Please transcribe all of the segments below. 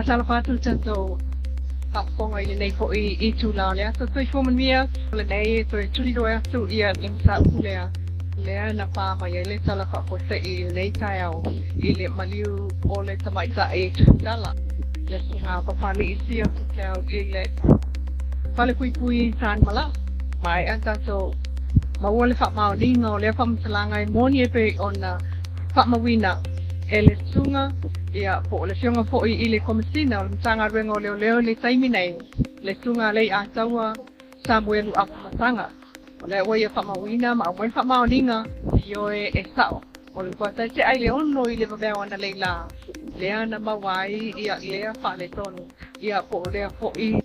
Faatalofa atu le tatou faafofoga i lenei foi itula o le aso. Soifua manuia lenei e toe tuliloe atu ia le mataupu lea lea na pā mai ai le tala faafuasei i lenei taeao i le maliu o le tamaitai Tusitala, le Susuga Papali'i Sia Purcell i le Falepuipui Tanumalala. Maea tatou maua le faamaoniga o lea faamatalaga e moni e pei ona faamauina e le Susuga ia po o le Afioga foi i le Komesina o le Matagaluega o Leoleo i le taimi nei, le Susuga Leiataua Samuelu Afamasaga. O lea ua ia faamauina ma aumai le faamaoniga, ioe e sao. O le fuataite'a i le 6 i le vavea o analeila, lea na maua ai ia lea faaletonu, ia po o lea foi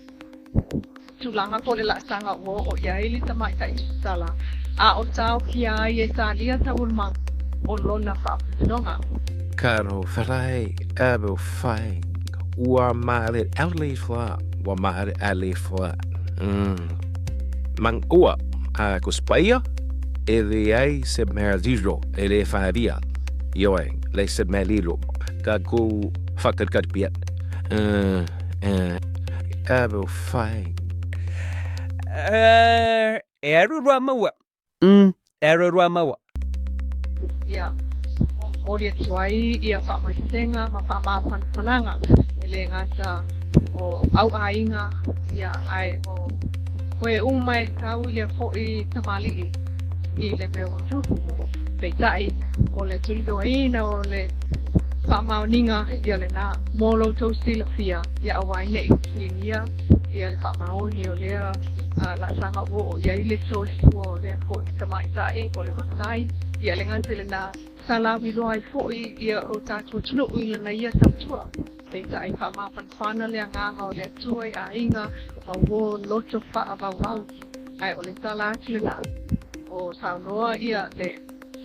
tulaga po o le laasaga ua oo i ai le tamaitai Tusitala, a o taofia ai e talia taualumaga o lona faamasinoga. Karo wharai abo whai ua mare aule fla ua mare ale fla. Mang ua a ko spaia e le ai se meradiro e le wharia. Ioe, le se melilo. Ka ku whakakarpiat. Abo whai. E aru rua maua. E aru rua maua. Ia, momoli atu ai ia faamaisega ma faamafanafanaga e le gata o au aiga, ia, ae o koe uma e tau i lea foi tamalii i le mea ua tupu. Peitai, o le tuliloaina o le faamaoniga ia lena mo lo outou silafia, ia aua ai ne i fesiligia ia le faamaoni o lea laasaga ua oo i ai le soifua o lea foi tamaitai o le matai, ia le gata i lena sa lauiloa ai foi ia o tatou atunuu i lana ia tautua. Peitai, faamafanafana le agaga o le Atua i aiga ma uo loto faavauvau, ae o le tala atu lena o saunoa ia le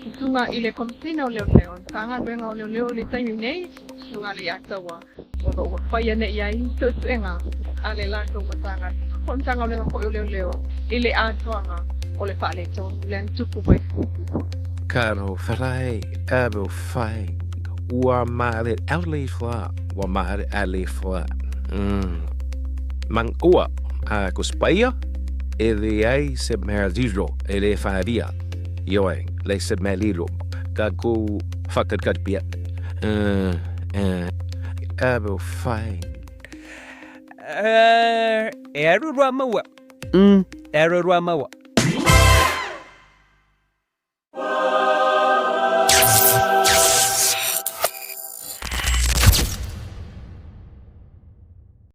Susuga i le Komesina o Leoleo, le Matagaluega o Leoleo i le taimi nei, Susuga Leiataua, o lo o ua faia nei ai suesuega a le latou Matagaluega po o le Matagaluega foi o Leoleo i le atoaga o le faaletonu lea na tupu mai. Karo wharai abo whai ua mare aule fla ua mare ale fla. Mang ua a ko spaia e le ai se meradiro e le wharia. Ioe, le se melilo. Ka ku whakakarpiat. Abo whai. E aru rua maua. E aru rua maua.